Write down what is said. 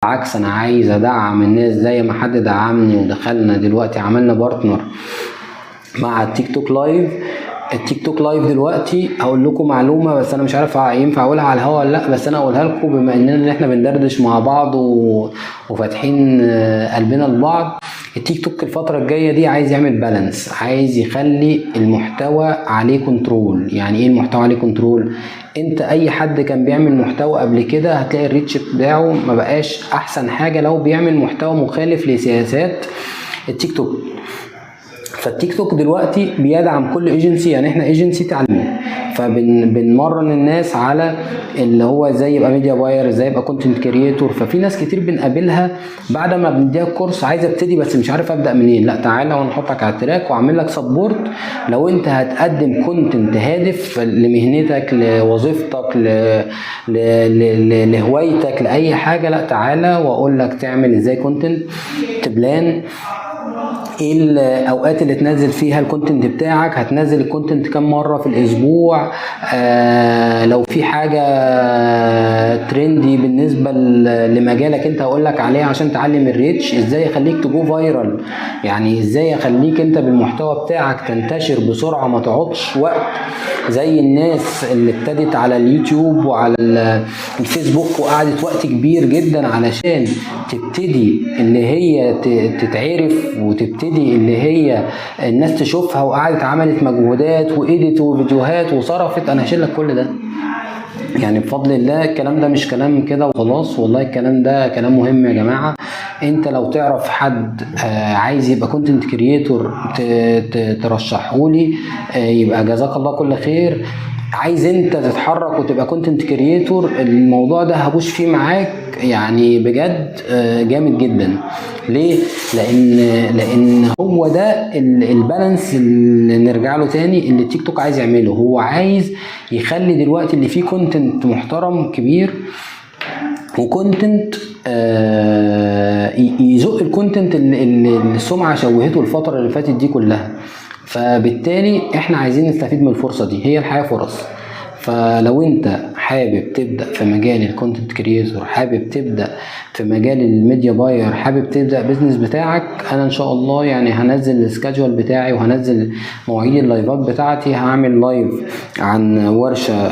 بالعكس، انا عايز ادعم الناس زي ما حد دعمني. ودخلنا دلوقتي عملنا partner مع التيك توك live. التيك توك live دلوقتي هقول لكم معلومه، بس انا مش عارف ينفع اقولها على الهوا ولا لا، بس انا اقولها لكم بما اننا ان احنا بندردش مع بعض وفاتحين قلبنا لبعض. التيك توك الفترة الجاية دي عايز يعمل balance، عايز يخلي المحتوى عليه control. يعني ايه المحتوى عليه control؟ انت اي حد كان بيعمل محتوى قبل كده هتلاقي ال reach بتاعه ما بقاش احسن حاجة لو بيعمل محتوى مخالف لسياسات التيك توك. فالتيك توك دلوقتي بيدعم كل agency، يعني احنا agency تعليمي، فبنمرن الناس على اللي هو ازاي يبقى media buyer، ازاي يبقى content creator. ففي ناس كتير بنقابلها بعد ما بنديها الكورس عايز ابتدي بس مش عارف ابدا منين. لا، تعالى ونحطك على ال track واعمل لك support. لو انت هتقدم content هادف لمهنتك، لوظيفتك، لهوايتك، لاي حاجه، لا تعالى واقول لك تعمل ازاي content، ت plan ايه الاوقات اللي تنزل فيها ال content بتاعك، هتنزل ال content كام مرة في الاسبوع، لو في حاجة trendy بالنسبة لمجالك انت هقول لك عليها عشان تعلي من ال reach، ازاي يخليك ت go viral، يعني ازاي يخليك انت بالمحتوى بتاعك تنتشر بسرعه، ما تقعدش وقت زي الناس اللي ابتدت على اليوتيوب وعلى الفيسبوك وقعدت وقت كبير جدا علشان تبتدي اللي هي تتعرف وتبتدي اللي هي الناس تشوفها، وقعدت عملت مجهودات و edit وفيديوهات وصرفت. انا هشيل لك كل ده. يعني بفضل الله الكلام ده مش كلام كده وخلاص، والله الكلام ده كلام مهم يا جماعة. انت لو تعرف حد عايز يبقى content creator ترشحهولي يبقى جزاك الله كل خير. عايز انت تتحرك وتبقى content creator، الموضوع ده ه push فيه معاك يعني بجد جامد جدا. ليه؟ لان هو ده ال balance اللي نرجع له تاني اللي التيك توك عايز يعمله. هو عايز يخلي دلوقتي اللي فيه content محترم كبير و content يزق ال content اللي السمعة شوهته الفترة اللي فاتت دي كلها. فبالتالي احنا عايزين نستفيد من الفرصة دي، هي الحياة فرص. فلو انت حابب تبدا في مجال ال content creator، حابب تبدا في مجال ال media buyer، حابب تبدا business بتاعك، انا ان شاء الله يعني هنزل ال schedule بتاعي وهنزل مواعيد اللايفات بتاعتي. هعمل live عن ورشه.